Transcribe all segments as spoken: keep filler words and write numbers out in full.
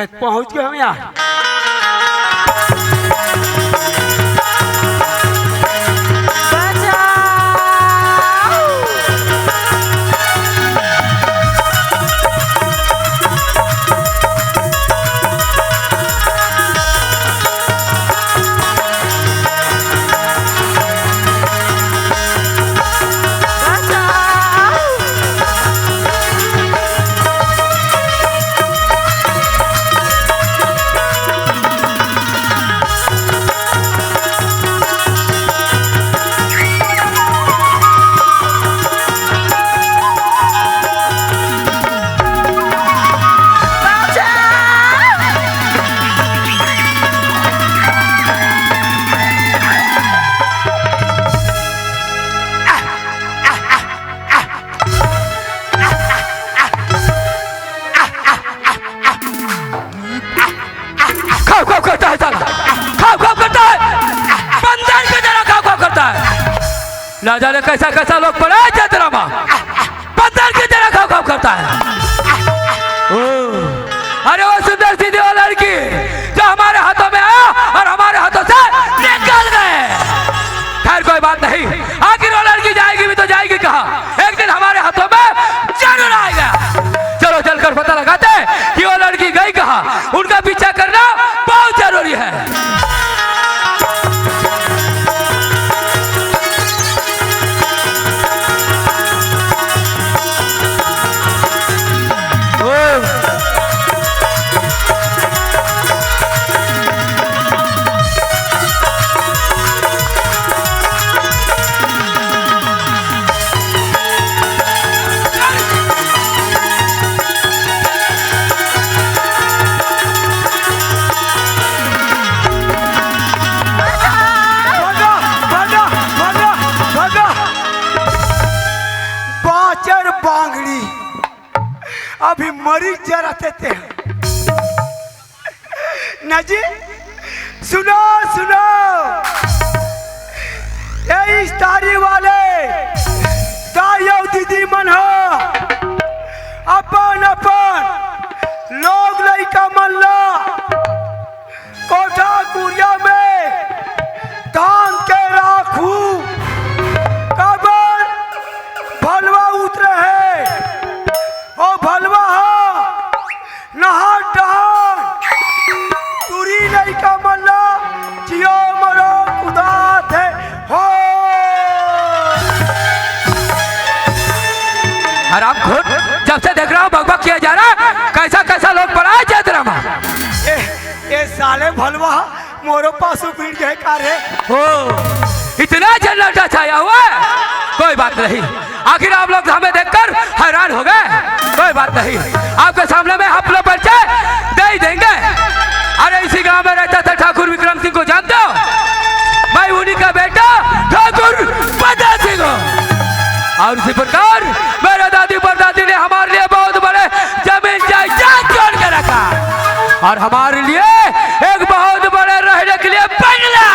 पहुंच गए हम यार। खाव खाव करता है साला, खाव खाव करता है, बंदर की तरह खाव खाव करता है। ना जाने कैसा कैसा लोग पड़ा है जतरा में, बंदर की तरह खाव खाव करता है। ओ, अरे वो सुंदर सी वो लड़की जो हमारे हाथों में आया और हमारे हाथों से निकल गए। खैर, कोई बात नहीं, आखिर वो लड़की जाएगी भी तो जाएगी कहाँ? एक दिन हमारे हाथों में जरूर आएगा। चलो, चलकर पता लगाते हैं कि वो लड़की गई कहाँ। उनका पीछा करना बहुत जरूरी है। भागा, भागा, भागा, भागा। बाचर बांगड़ी, अभी मरी जरा थे ते। ना जी, सुनो, सुनो, ए इस्तारी वाले दाई अउ दीदी मन ह अपन अपन लोग लइका मन ला कोठा कुरिया में धान के राखू, काबर भलवा उतरे हे, ओ भलवा ह नहा डहान टूरी लइका मन ला जियो मरो कुदात हे हो। हरामखोर, जब से देख रहा हूँ बकबक किया जा रहा है, कैसा कैसा लोग पड़ा है जतरा में। ए, ए साले भलवा मोरो पासू भिड़ गए का रे? ओ, इतना जन्नाटा छाया हुआ है। कोई बात नहीं, आखिर आप लोग हमें देखकर हैरान हो गए। कोई बात नहीं, आपके सामने में अपना परिचय दे ही देंगे। अरे, इसी गांव में रहता था ठाकुर विक्रम सिंह को जानते हो? मैं उन्हीं का बेटा ठाकुर पता सिंह हूँ। और इसी प्रकार मेरे दादी परदादी ने हमारे लिए बहुत बड़े जमीन जायदाद जोड़ के रखा और हमारे लिए एक बहुत बड़े रहने के लिए बंगला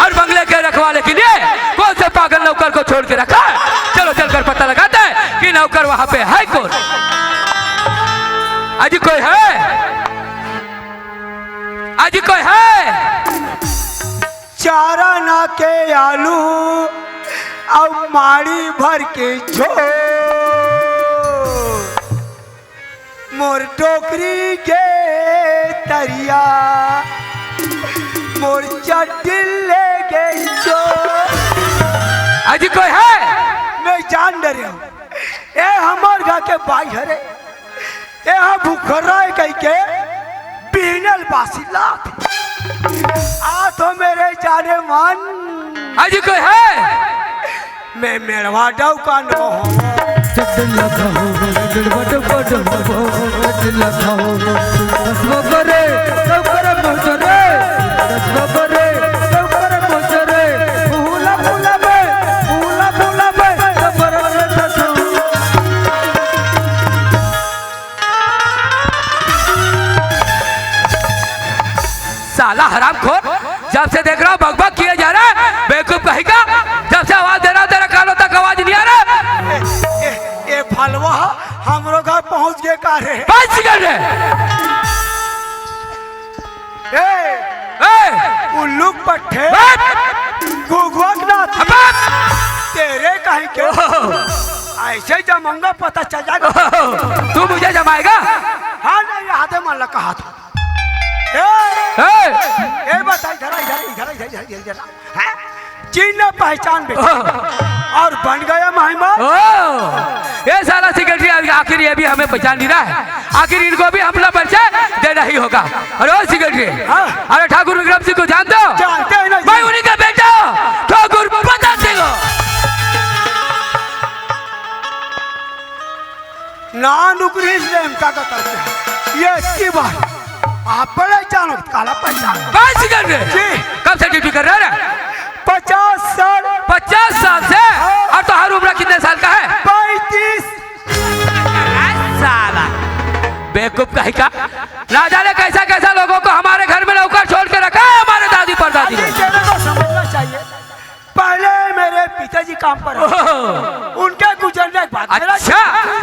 और बंगले के रखवाले के लिए कौन से पागल नौकर को छोड़ के रखा है? चलो चलकर पता लगाते हैं कि नौकर वहां पे है कौन। अजी कोई है? अजी कोई है? चारा ना के आलू अउ माड़ी भर के झोर। मोर डोकरी के तरिया, मोर चड्डी ले गे चोर। अजी कोई है? मैं जान डरे हूँ। ए हमर घर के बाई हरे। ए हा भुखरा है कहि के बीनल बासी लात। आ तो मेरे जाने मन। अजी कोई है? मैं मेड़वा डौका नो हो। चट लगाओ, मेड़वा डौका डौका, चट लगाओ। दसवा करे, डौकर मोचरे, दसवा करे, डौकर मोचरे, फूला फूला बे, फूला फूला बे, डौकर मोचरे। साला हरामखोर, जब से देख रहा हूँ बकबक किए जा रहा है, बेवकूफ कहीं का। जब से आवाज दे रहा हूँ तेरा कानों तक आवाज नहीं आ रहा। ए, ए, ए भलवा, हमरो घर पहुंच गए का रे? बस कर रे। ए, ए! उल्लू पट्ठे। बस! घुघुआ के नाती। बस! तेरे कहीं के। ओहो! ऐसे जमंगा पता चल जाएगा। ओहो! तू मुझे जमाएगा? हाँ, नहीं, आधे मन लगा हाथ। ए! ए! ए, बता, इधर आ, इधर, इधर, इधर, इधर, इधर, इधर। हैं? चिन्ह पहचान बेटा। ओह। और बन गया महिमा। ओह। ये साला सेक्रेटरी, आखिर ये भी हमें पहचान नहीं रहा है। आखिर इनको भी अपना परिचय देना ही होगा। अरे ओ सेक्रेटरी, हाँ। अरे ठाकुर विक्रम सिंह को जानते हो? जानते हैं ना जी। मैं उन्हीं का बेटा हूँ, ठाकुर प्रताप सिंह। ना नुकरी से हम का करते हैं। ये की बात। आप बड़े जानो, काला पहचान। बस कर रे। जी। कब से ड्यूटी कर रहा है? पचास साल। पचास साल से? हाँ। और तुम्हारी उम्र कितने साल का है? पैंतीस। साला। बेवकूफ कहीं का। राजा ने कैसा कैसा लोगों को हमारे घर में नौकर छोड़ के रखा है, हमारे दादी परदादी ने। अरे, तेरे को समझना चाहिए। पहले मेरे पिताजी काम पर हैं। ओहो। उनके गुजरने के बाद मेरा अच्छा,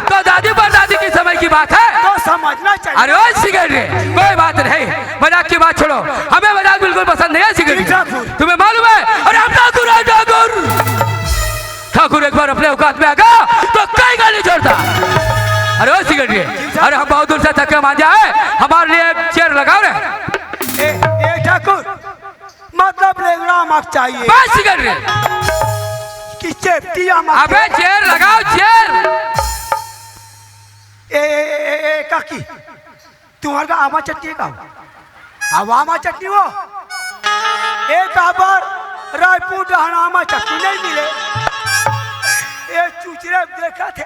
तो दादी परदादी के समय की बात है। तो समझना चाहिए। अरे ओ सिगरेट रे, कोई बात नहीं, मजाक की बात छोड़ो, हमें मजाक बिल्कुल पसंद नहीं है सिगरेट। जी ठाकुर। तुम्हें मालूम है? अरे हम ठाकुर हैं, ठाकुर। ठाकुर एक बार अपने औकात में आ गया तो कहीं का नहीं छोड़ता। अरे ओ सिगरेट रे, अरे हम बहुत दूर से थके मांजा है, हमारे लिए चेयर लगाओ रे। ए, ए ठाकुर, मतलब लेंगड़ा मांग चाहिए। बस कर रे। कि चेपटिया मांग अबे चेयर लगाओ, चेयर। ए, ए, ए, ए, ए, काकी, तुम्हारे का आमा चटनी का? अब आमा चटनी हो। एक आबर रायपुर डहन आमा चटनी नहीं मिले। ए चुचरे देखा थे।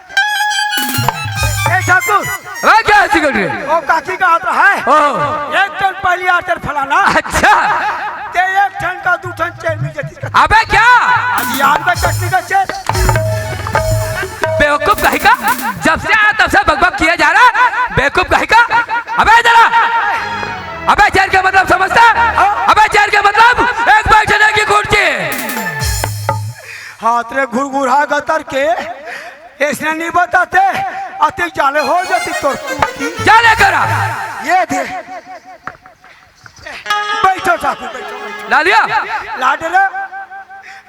ए ठाकुर। अबे क्या ऐसी कर रही है? ओ काकी का हाथ है। ओ। एक टन पहली आटर फलाना। अच्छा। ते एक टन का दो टन चेर मिल जाती। अबे क्या? आज यार का चटनी का चेर। बेवकूफ कहीं का, जब से आया तब से बकबक किया जा रहा है। बेवकूफ कहीं का। अबे इधर आ। अबे चेर का मतलब समझता है? अबे चेर का मतलब एक बैठने की कुर्सी। हाथ रे घुरघुरा गतर के, इसने नहीं बताते, अति जाले हो जाती तोर कुर्सी। जाले करा। ये दे। बैठो ठाकुर, बैठो, बैठो। ला लिया? लाड रे।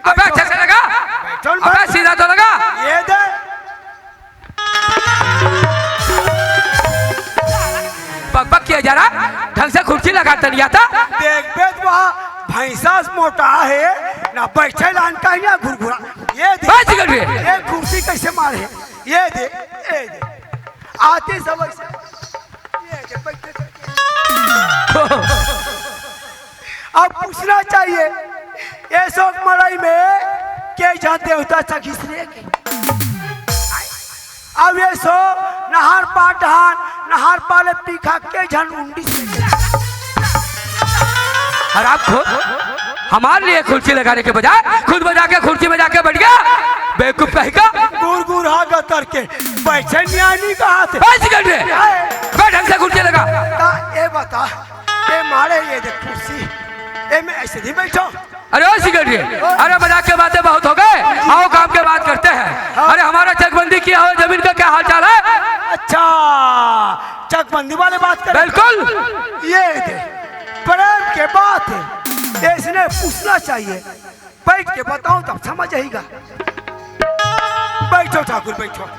अबे बैठो। अच्छा से लगा। बैठो ना। अबे सीधा तो लगा। ये दे। बकबक किया जा रहा, ढंग से कुर्सी लगा तो नहीं आता। देख बे तो वहाँ भैंसा से मोटा है, ना बैठे लान का, ना घुरघुरा। ये दे। बस कर बे। ये कुर्सी कैसे मारे? ये दे, ये दे। आते सब ऐसे। ये दे, बैठे, बैठे। अब पूछना चाहिए, ये सब मड़ई में के जान देवता सखी श्रेय के? अब ये सो नहर पाटहान, नहर पाले पीखा के झन उंडी से। और आप खुद हमारे लिए कुर्सी लगाने के बजाय खुद बजा के कुर्सी में जाके बैठ गया, बेवकूफ कहीं का। गुरगुर हा गतर के, बैठे न्यानी का हाथ। बस कर रे। बैठ ढंग से कुर्सी लगा। ता ये बता, ये मारे ये देख कुर्सी, ये में ऐसे नहीं बैठो। अरे ओ सिगरेट रे, अरे मजाक के बातें बहुत हो गए, आओ काम के बात करते हैं। हाँ। अरे हमारा चकबंदी किया हुआ जमीन का क्या हाल चाल है? अच्छा, चकबंदी वाले बात कर। बिल्कुल। ये दे, प्रेम के बात है, इसने पूछना चाहिए। बैठ के बताओ तब समझ आएगा। बैठो ठाकुर बैठो।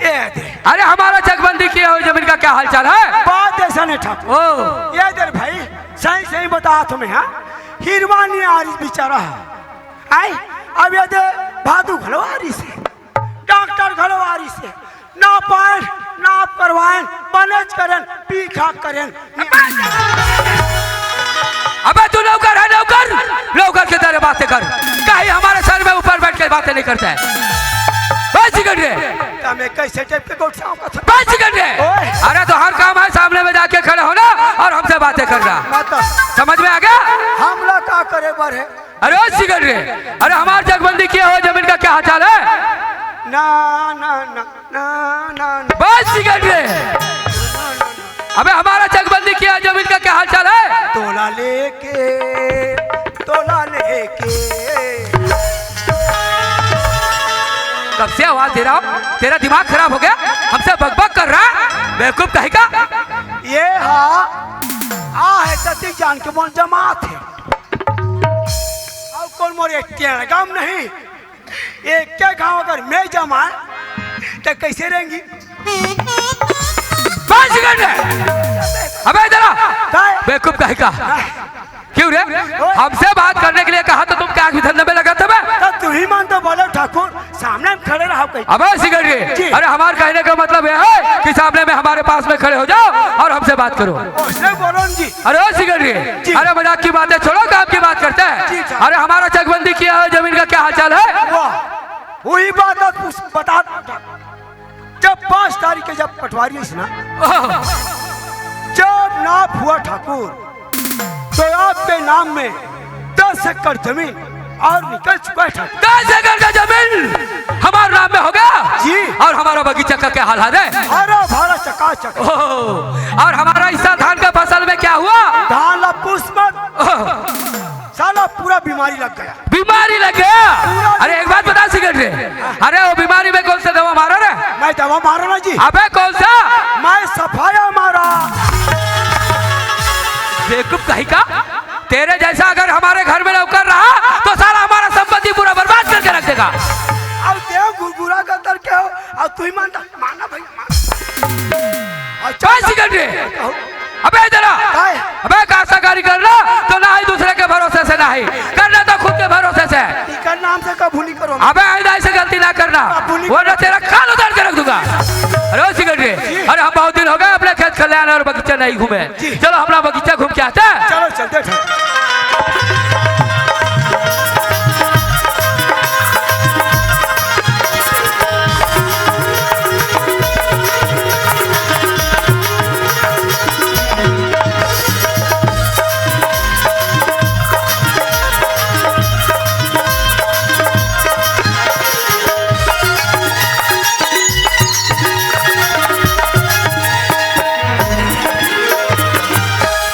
ये दे। अरे हमारा चकबंदी किया हुआ जमीन का क्या हाल चाल है? बात ऐसा नहीं ठाकुर। ओ। ये दे भाई, सही सही बता तुम्हें, हाँ? हिरवानी आरिस बेचारा है। आई, अब ये दे भादू घलो आरिस है, डॉक्टर घलो आरिस है, नापायन, नाप करवायन, बनेच करन, पीखा करन। अबे तू नौकर है, नौकर, नौकर की तरह बातें कर। कहीं हमारे सर में ऊपर बैठ के बातें नहीं करता है। बस सिगरेट रे। तमे कैसे टाइप के गोठियाओ का था? बस सिगरेट रे। ओए। अरे तो हर काम है सामने में जाके खड़े होना और हमसे बातें करना। मतलब? समझ में आ गया? हमला का करे बर है? अरे ओ सिगरेट रे, अरे हमार चकबंदी किया हुआ जमीन का क्या हाल चाल है? ना, ना, ना, ना, ना, ना। बस सिगरेट रे। अबे हमारा चकबंदी किया जमीन का क्या हाल चाल है? तोला लेके, तोला लेके। कब से आवाज दे रहा हूँ, तेरा दिमाग खराब हो गया, हमसे बकबक कर रहा है, बेवकूफ कहीं का। ये हा, आ है तती जान के मोर जमात है। अब कौन मोर एक टेढ़ गाम नहीं, एक के गांव अगर मैं जमाए तो कैसे रहेंगी? बस कर दे। अबे इधर आ। काय? बेवकूफ कहीं का। क्यों रे? ओए। हमसे बात करने के लिए कहा तो तुम क्या भी धंधे में लगा था बे? तो तू ही मान तो बोलो ठाकुर, सामने में खड़े रहो कहीं। अबे सिगरेट जी। अरे हमारे कहने का मतलब यह है कि सामने में हमारे पास में खड़े हो जाओ और हमसे बात करो। उसने बोलो न जी। अरे ओ सिगरेट जी। अरे मजाक की बातें छोड़ो, काम की बात करते हैं। जी, जी। अरे हमारा चकबंदी किया है, जमीन का क्या हाल चाल है? वाह, वही बात आप उस बता। जब पाँच तारीख के जब पटवारी है ना, जब नाप हुआ ठाकुर, तो आपके नाम में दस एकड़ जमीन और निकल चुका है ठाकुर। दस एकड़ का जमीन हमारे नाम में हो गया। जी। और हमारा बगीचा का क्या हाल है? हरा भरा चकाचक। ओह, और हमारा हिस्सा धान का फसल में क्या हुआ? धान ला पुष्प मत। ओह। साला पूरा बीमारी लग गया। बीमारी लग गया? पूरा अरे एक बात बता सिगरेट रे, अरे वो बीमारी में कौन सा दवा मारा रे? मैं दवा मारा ना जी। अबे कौन सा? मैं सफाया मारा। बेवकूफ कहीं का, तेरे जैसा अगर हमारे घर में नौकर रहा तो साला हमारा संपत्ति पूरा बर्बाद करके रख देगा। अब देव गुरगुरा का दर क्या हो? अब तू ही मानता, मानना भाई, मानना। अच्छा, बस सिगरेट रे। अबे इधर आ। काय? अबे कासाकारी करना तो ना ही दूसरे के भरोसे से, ना ही करना तो खुद के भरोसे से। इकर नाम से कबू नहीं करो। अबे आइंदा ऐसे गलती ना करना, कबू नहीं वरना करो। तेरा कान उतार के रख दूंगा। अरे ओ सिगरेट रे, अरे हम बहुत दिन हो गए अपने खेत खलिहान और बगीचा नहीं घूमे। जी। चलो अपना बगीचा घूम के आते हैं। चलो चलते हैं।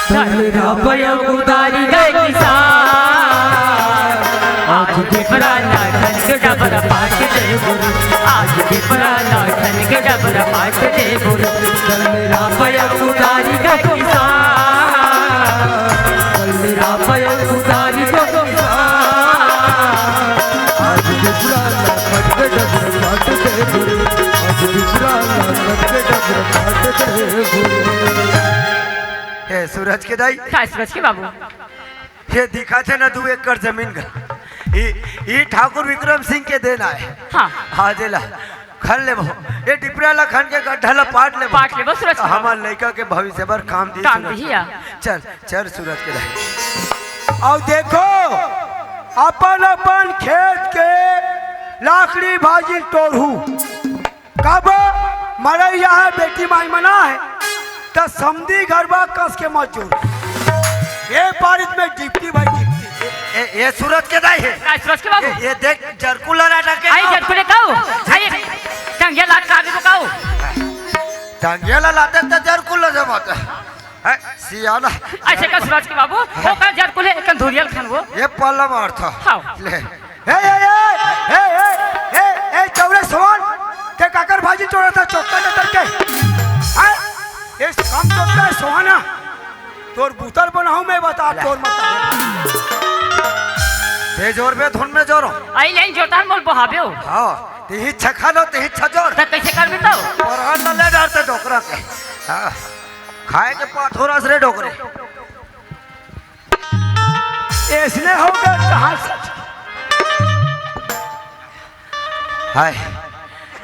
धन रापय उदारी गए किसान, आज विप्रा ना धन के डबर पाट दे गुरु, आज विप्रा ना धन के डबर पाट दे गुरु। धन रापय उदारी गए किसान, धन रापय उदारी गए किसान। आज विप्रा ना धन के डबर पाट दे गुरु, आज विप्रा ना धन के डबर पाट दे गुरु। हे सूरज के दाई। काय सूरज के बाबू? ये दिखा थे ना दू एकड़ जमीन का, ई, ई ठाकुर विक्रम सिंह के देना है। हाँ। हाँ, जेला खन लेबो, ये डिपरा ला खन के गड्ढा ला पाट लेबो। पाट लेबो सूरज के बाबू। हमार लइका के भविष्य बर काम दी काम सूरज। दी, हाँ। चल, चल सूरज के दाई। अउ देखो, अपन अपन खेत के लाकड़ी भाजी टोरहू। कब मरइया हे, बेटी माई मना हे, त समधी घर बा कस के मत जोर। ए पारित में डिप्टी भाई डिप्टी। ए, ए, ए सूरज के दाई हे। काय सूरज के बाबू? ए, ए देख, जरकुला ना डाके आई ना। जरकुले काऊ? आई टंगिया लात काट दे काऊ? टंगिया ला लाते त जरकुला जमत। है, सियाना। ऐसे का सूरज के बाबू? वो का जरकुले कन धुरियल खान वो? ये पल्ला मारता। हाँ। ले। ए, ए, ए, चौरे सोहन, ते काकर भाजी टोरत हस, चोट्टा के तरके। हैं? ये कम चोट्टा हे सोहना। तोर बुतर बनाहूं मैं, बता, तोर मत। ते जोर बे, धुन में जोरो। आई लाइन जोतार मोल बहाबे हो। हाँ, तिही छखा लो, तिही छजोर। त कैसे कर देता हो? परान न ले डारते डोकरा के। हाँ, खाए के पाथोरस रे डोकरे। ऐसने हो गए कहाँ से? हाय,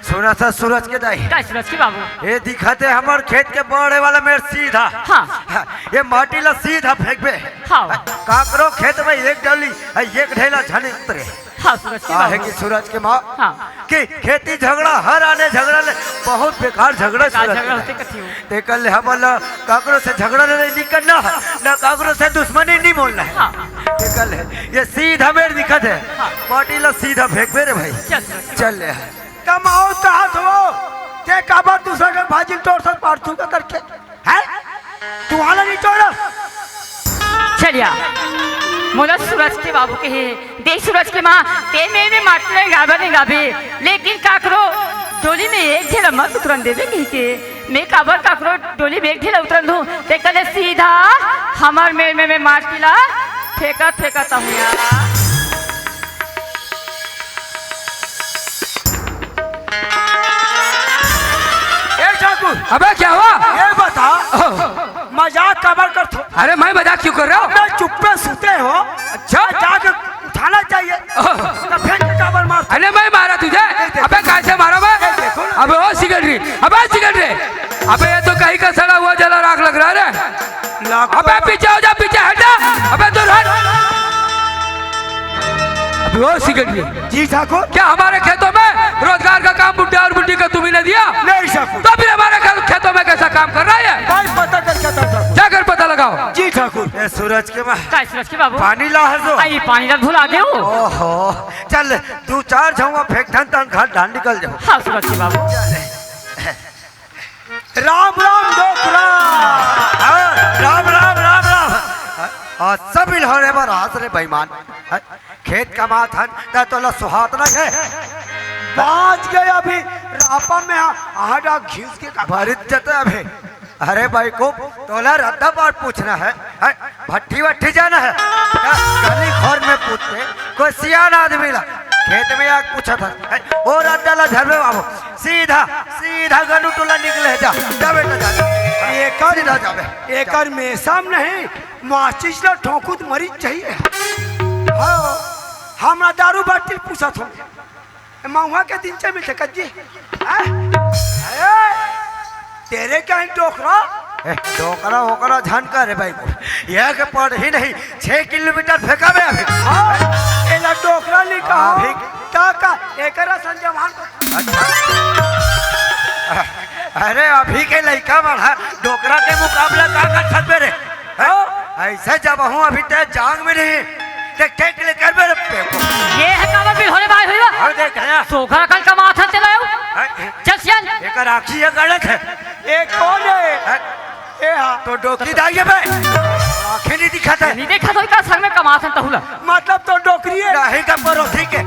सुना था सूरज के दाई? का सूरज के बाबू? ये दिखाते हमर खेत के बड़े वाला मेर सीधा। हाँ। हाँ, ये माटी ला सीधा फेंकबे। हाँ। काकरो खेत में एक डाली, एक ढेला झन उतरे। हाँ, सूरज के काहे बाबू। कि सूरज के माँ हाँ। कि खेती झगड़ा, हर आने झगड़ा ले, बहुत बेकार झगड़ा बेकार सूरज झगड़ा के। होते कथी हो? तेकर ले हमन ला काकरो से झगड़ा ले नहीं करना है, ना काकरो से दुश्मनी नहीं बोलना है। हाँ। तेकर ले ये सीधा मेर दिखत है, हाँ। पार्टी ला सीधा फेंकबे रे भाई। चल, चल, चल। चल ले। कमाओ चाहत हो, ते काबर दूसरा के भाजी टोर से पारथू का करके? हैं? तू वाला नहीं टोर? चलिया। मोला सूरज के बाबू कहे, देख सूरज के माँ, ते मेर में माटी ला गाबे नहीं गाबे, लेकिन काकरो डोली में एक ढेला मत उतरन देबे कहिके, मैं काबर काकरो डोली में एक ढेला उतरन दूँ, ते कले सीधा हमर मेर में मैं माटी ला फेंकत फेंकत आहूँ यार। ए ठाकुर, अबे क्या हुआ? ये बता, ओह। मजाक काबर करथो? अरे मैं मजाक क्यों कर रहा हूँ? अबे चुप्पे सुते हो। अच्छा। जाके उठाना चाहिए। ओह। तो फेंक के काबर मार? अरे मैं मारा तुझे? ये देखो। अबे कैसे मारा मैं? ये देखो ना। अबे ओ सिगरेट रे, अबे सिगरेट रे, अबे ये तो कहीं का सड़ा हुआ जला राख लग रहा है रे। लाख अबे पीछे हो जा, पीछे हट जा। अबे दूर हट। अबे ओ सिगरेट रे, जी ठाकुर। क्या हमारे खेतों में रोजगार का काम बुड्ढे और बुड्ढी को तुम्ही ने दिया? नहीं ठाकुर। तो फिर हमारे खे-, खेतों में कैसा काम कर रहा है? भाई पता कर क्या था ठाकुर? जाकर पता लगाओ। जी ठाकुर। ए सूरज के माँ, काय सूरज के बाबू? पानी ला हर दो। आई पानी ला भुला दे हो। ओहो, चल दू चार झौंवा फेंक धन तन घर डाल निकल जाओ। हाँ सूरज के बाबू। चल। राम राम डोकरा। हाँ, राम राम राम राम। हाँ, सब इल्होरे बर आस रे बेईमान। हाँ, खेत कमात हन त तोला सुहात नहीं है। बाज गए अभी रापा में आ-, आडा घिस के का भरित जते अभी। अरे बेवकूफ, तोला रद्दा बात पूछना है, हैं? भट्ठी वट्ठी जाना है? क्या गली घर में पूछते, कोई सियान आदमी ला खेत में आके पूछा था, हैं? ओ रद्दा ला झरबे बाबू, सीधा, सीधा गनु टोला निकले जा, जा बेटा जा। एकर, सीधा जाबे। एकर मेसम नहीं, माचिस ला ठोंकू त मरी चाहिए। हाँ, हमरा दारू बाटी पूछत हो। महुआ के दिन चे मिलथे कज्जी। हैं? अरे, तेरे क्या है डोकरा? ए, डोकरा ओकरा झन का रे बेवकूफ। यह के पढ़ ही नहीं, छह किलोमीटर फेंका बे अभी। हाँ, एला डोकरा नहीं कहा। अभी ता का, एकरा संजय भान को। अच्छा। अरे, अभी के लइका मन ह डोकरा के मुकाबला का कर सकबे रे? हैं? हाँ। ऐसे जब हूँ अभी ते जांग में नहीं, ते के के ले करबे रे बेवकूफ? ये है काबर भी होने भाई हुआ? और देख है। सोखा कल कमात ह चला आऊ। हैं? चल सियान। एकर आँखी ये गलत है। ए कौन है? हैं? ए हाँ। तो डोकरी दाई है बे। आँखें नहीं दिखाता है। नहीं देखा तो का सर में कमात ह तहुला। मतलब तो डोकरी है। नहीं का परोसी के।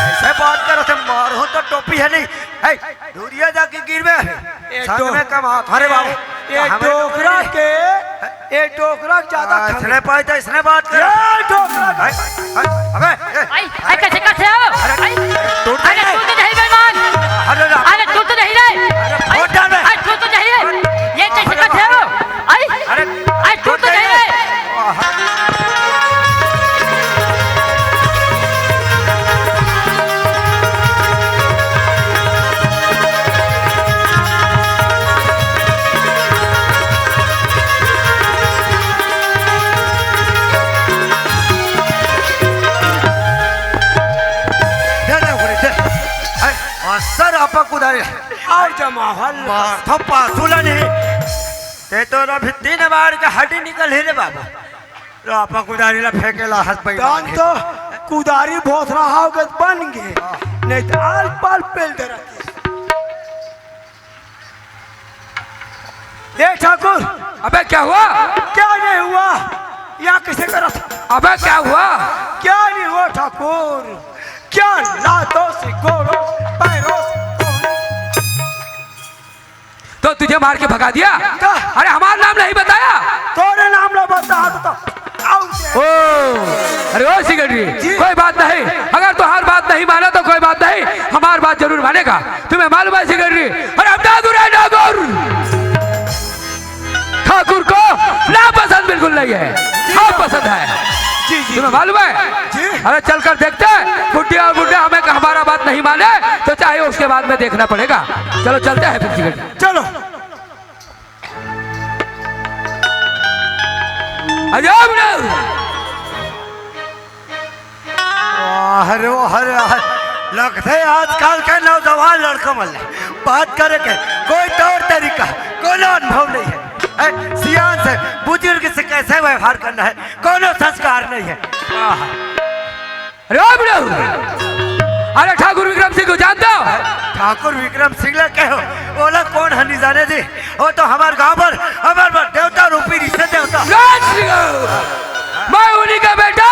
ऐसे बात करो थे मारो तो टोपी है नहीं। है। दूरिया जाके गिरबे। ए संग डो-, में कमात। अरे बाबू, ए कहाँ में डोकरा डोकरी? के, ए डोकरा ज्यादा आ, खा इसने पाई तो इसने बात कर। ए डोकरा। हाय, हाय, अबे, ए। आई, आई कैसे करते हो? अरे, आई, टूट अरे नहीं। टूट नहीं बेईमान। अरे ना। अरे टूट नहीं रे। अरे फोड़ डाल बे। आई टूट नहीं रे। ये कैसे करते हो? आई, अरे आई टूट नहीं रे। दे, दे, ओकरे, दे। हाय, असर आपा कुदारी। और जमा हल। मार तो पासू ला नहीं। ते तो अभी तीन बार के हड्डी निकल ही रे बाबू। लो, आपा कुदारी ला फेंके ला हाथ पे। दान तो कुदारी बहुत रहा होगा, बन गए। नहीं तो आल पाल पेल दे रहती। ए ठाकुर। अबे क्या हुआ? क्या नहीं हुआ? यहाँ किसे करत? अबे क्या हुआ? क्या नहीं हुआ ठाकुर? क्या लातों से गोड़ों, पैरों से कोहनी। तो तुझे मार के भगा दिया? क्या? अरे हमारा नाम नहीं बताया। तोरे नाम ना बता तो, तो आओ। ओ, अरे ओ सिगरेट रे, जी। कोई बात नहीं, अगर तुम्हारी बात नहीं माना तो कोई बात नहीं, हमारी बात जरूर मानेगा। तुम्हें मालूम है सिगरेट रे, अरे हम डागुर है, डागुर। ठाकुर को नापसंद बिल्कुल नहीं है, जी। हाँ पसंद है। जी, जी, तुम्हें जी। मालूम है? जी। अरे चलकर देखते हैं, बुढ़िया और बुढ़िया हमें, हमारा बात नहीं माने तो चाहे उसके बाद में देखना पड़ेगा। चलो चलते हैं फिर सिगरेट। चलो। अरे बुढ़ा। वाह रे, वाह रे, वाह। लगथे आजकल के नौजवान लड़का मन ले बात करे के कोई तौर तरीका, कोनो अनुभव नहीं है। हैं, सियान से, बुजुर्ग से कैसे व्यवहार करना है, कोनो संस्कार नहीं है। वाह। अरे ओ बुढ़ा, अरे ठाकुर विक्रम सिंह को जानता हो? ठाकुर विक्रम सिंह ला कहो, ओला कौन हनी जाने जी? वो तो हमार गांव पर, हमार पर देवता रूपी रिश्ते देवता। राज सिंह, मैं उन्हीं का बेटा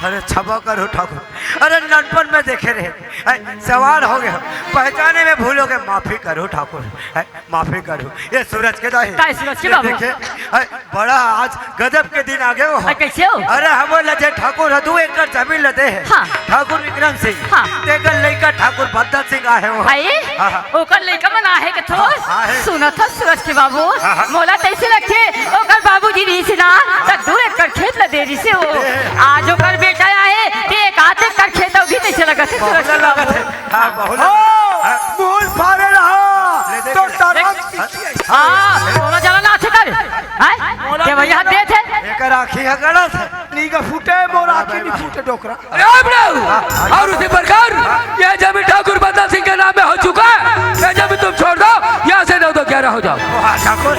अरे क्षमा करो ठाकुर, अरे ननपन में देखे रहे, हैं, सवार हो गया, पहचाने में भूल हो गए, माफी करो ठाकुर, हैं, माफी करो। ये सूरज के दाई, काय सूरज के ये बाबू? देखे, हैं, बड़ा आज गजब के दिन आ गए हो। अरे कैसे हो? अरे हम लजे ठाकुर ह दू एकड़ जमीन लदे हे। हाँ। ठाकुर विक्रम सिंह। हाँ। तेकर लइका ठाकुर बदन सिंह आहे हो। अरे, हाँ, हाँ। ओकर लइका मन आहे के थो? हाँ, आहे। सुनत ह सूरज के बाबू, हाँ, हाँ। मोला तइसे लगथे ओकर बाबूजी रहिस ना, त दू एकड़ खेत ल दे रहिस हो। ए। आज ओकर बेटा आहे, ते एक आध एकड़ खेत अउ भी तइसे लगत हे सूरज के बाबू। हाँ, बहुत ओ, हाँ। मुंह फाड़े रहा, ले दे तो के। तरफ देख। हाँ, कोनो जना ना आथे कर। हैं? मोला के भैया देथे। एकर आँखी ह गड़त हे। नी का फूटे, मोर आँखी नी फूटे, डोकरा। अरे ओ बुढ़ऊ, अउ उसी प्रकार ये जमीन ठाकुर बदन सिंह के नाम में हो चुका है। ये जमीन तुम छोड़ दो, यहाँ से नौ दो ग्यारह हो जाओ। वाह, ठाकुर।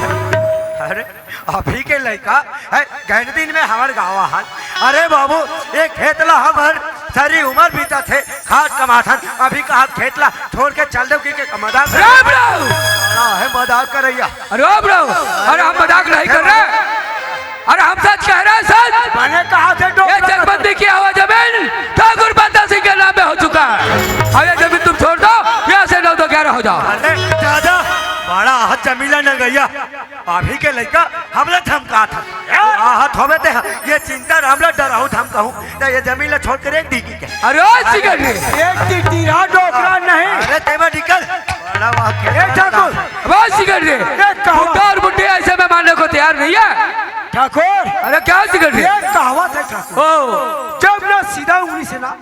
अरे, अभी के लइका, हैं, गैंडदीन में हमर गाँव आहन। अरे बाबू, ये खेत ला हमर सारी उमर बीतत हे, खाद कमाथन, अभी कहा खेत ला छोड़ के चल देव कि के मजाक कर-, राम राम। बड़ा है मजाक करइया। अरे ओ बुढ़ऊ, अरे हम मजाक नहीं कर रहे, अरे हम सच कह रहे हैं, सच। मैंने कहा थे ये डोकरा चकबंदी किया हुआ जमीन ठाकुर बंदा सिंह के नाम में हो चुका है। अब ये जमीन तुम छोड़ दो, यहाँ से नौ दो ग्यारह हो जाओ। अरे दादा, बड़ा हाथ जमीला न गया। अभी के लइका हमला धमकात हे। आहत होवे ते ये चिंता राम ला डराहू धमकाहू। त ये जमीन ला छोड़ के रेख दी के। अरे ओ सिकंदर। एक टिटिरा डोकरा नहीं। अरे तेमा निकल। बड़ा वाक्य। ए ठाकुर। अबे ओ सिकंदर। ए कहावत। बुड्ढा और बुड्ढी ऐसे में मानने को तैयार नहीं है। ठाकुर। अरे क्या सिकंदर? ये कहावत है ठाकुर। ओ। जब ना सीधा उंगली से ना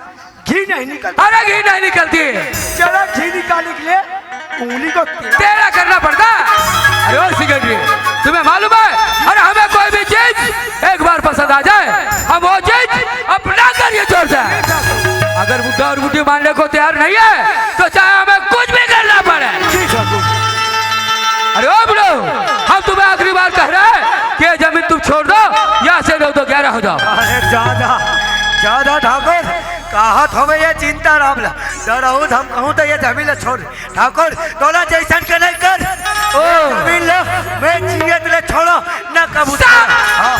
घी नहीं निकलती। अरे घी नहीं निकलती। चलो घी निकालने के लिए उंगली को टेढ़ा। टेढ़ा करना पड़ता। अरे ओ सिकंदर, तुम्हें मालूम है, अरे हमें कोई भी चीज एक बार पसंद आ जाए, हम वो चीज अपना कर ये छोड़ जाए। अगर बुड्ढा और बुड्ढी मानने को तैयार नहीं है, तो चाहे हमें कुछ भी करना पड़े। जी ठाकुर। अरे ओ बुढ़ऊ, हम तुम्हें आखिरी बार कह रहे हैं कि ये जमीन तुम छोड़ दो, यहाँ से नौ दो ग्यारह हो जाओ। अरे ज्यादा, ज्यादा ठाकुर, कहा थोवे ये चिंता राम ला, डराहू धमकाहू त ये जमीन ला छोड़। ठाकुर, तोला जैसन के नहीं कर। ओ। जमीन लो, मैं जियत ले छोड़ो, न कबूतर। हाँ।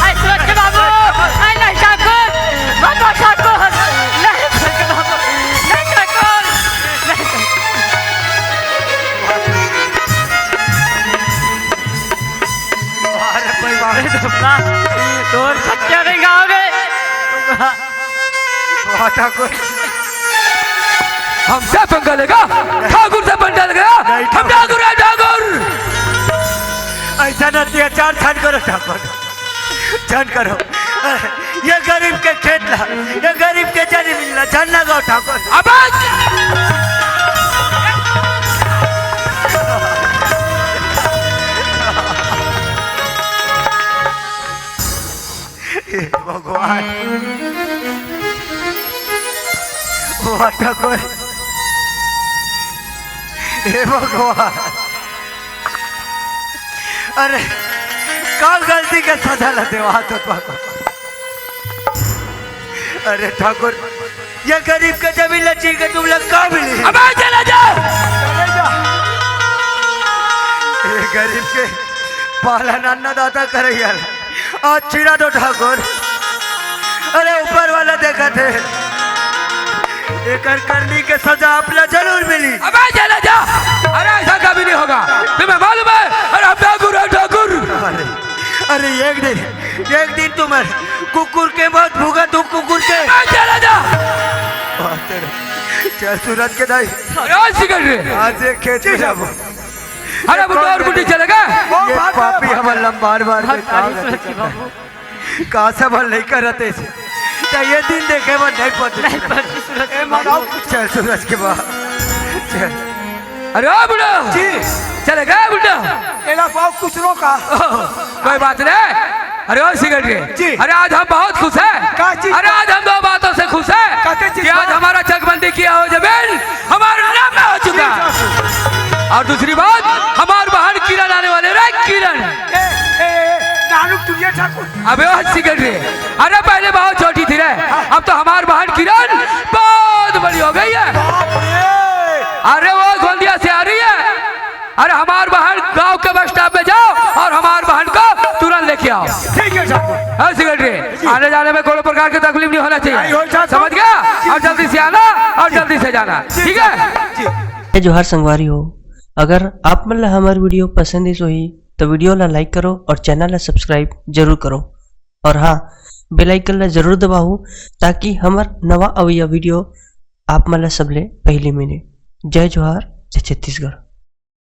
ऐ सूरज के बाबू, ऐ नहीं ठाकुर, बाबा ठाकुर, नहीं सूरज के बाबू, नहीं ठाकुर, नहीं ठाकुर। अरे कोई बात अरे धोखा, तोर खच्चा नहीं गाओगे। वाह ठाकुर, हमसे पंगा लेगा? ठाकुर से पंगा लेगा? नहीं, हम ठाकुर। ठाकुर है, ठाकुर। ऐसा ना अत्याचार झन करो ठाकुर, झन करो। ये गरीब के खेत ला, ये गरीब के जमीन ला, झन लगाओ ठाकुर। अबे! हे भगवान, ओ ठाकुर, हे भगवान, अरे का गलती के सजा ला देवा तो बाबा। अरे ठाकुर, ये गरीब के जमीन ला चीर के तुम लोग का मिली? अबे चला जा। चले जा। ये गरीब के पालन अन्नदाता करैया ला आज चिरा दो ठाकुर। अरे ऊपर वाला देखत हे, एकर करनी के सजा आप ला जरूर मिली। अबे चला जा। अरे ऐसा कभी नहीं होगा, तुम्हें मालूम है? अरे हम ठाकुर हैं, ठाकुर। अरे, अरे एक दिन, एक दिन तुम्हारे कुकुर के मौत भुगत हूँ, कुकुर के। अबे चला जा। चल सूरज के दाई। अरे आज सिकंदर। आज एक खेत में जाबो। अरे बुड्ढा और बुड्ढी चले गए। ये पापी हमर लंबार बार में भारी सूरज के बाबू। का सब हल नहीं करते से। तो ये दिन देखे बर नहीं पड़ते। नहीं पड़ते सूरज के बाबू। चल सूरज के बाबू। चल। अरे ओ बुड्ढा। जी। चले गए बुड्ढा। एला पाओ कुछ रोका। कोई बात नहीं। अरे ओ सिकंदर जी। अरे आज हम बहुत खुश हैं। का चीज? अरे आज हम दो बातों से खुश हैं कहते चीज कि आज बा? हमारा चकबंदी किया हुआ जमीन हमारे नाम में हो चुका है। और दूसरी बात, हमार बहन किरण आने वाले रे, किरण। ए, ए, ए, नानू तुरिया ठाकुर। अबे ओ सिकंदर रे, अरे पहले बहुत छोटी थी रे, अब तो हमार बहन किरण बहुत बड़ी हो गई है। बाप रे। अरे वो गोंदिया से आ रही है। अरे हमार बहन गांव के बस स्टॉप पे जाओ और हमार बहन को तुरंत लेके आओ। ठीक है ठाकुर। हाँ सिकंदर। आने जाने में कोनो प्रकार के तकलीफ नहीं होना चाहिए, समझ गया? और जल्दी से आना और जल्दी से जाना, ठीक है? जय जोहार संगवारी हो। अगर आप मन ला हमर वीडियो पसंद आइस होही तो वीडियो ला लाइक करो और चैनल ला सब्सक्राइब जरूर करो। और हाँ, बेल आइकन ला जरूर दबाओ, ताकि हमर नवा अवइया वीडियो आप मन ला सबले पहली मिले। जय जोहार, जय छत्तीसगढ़।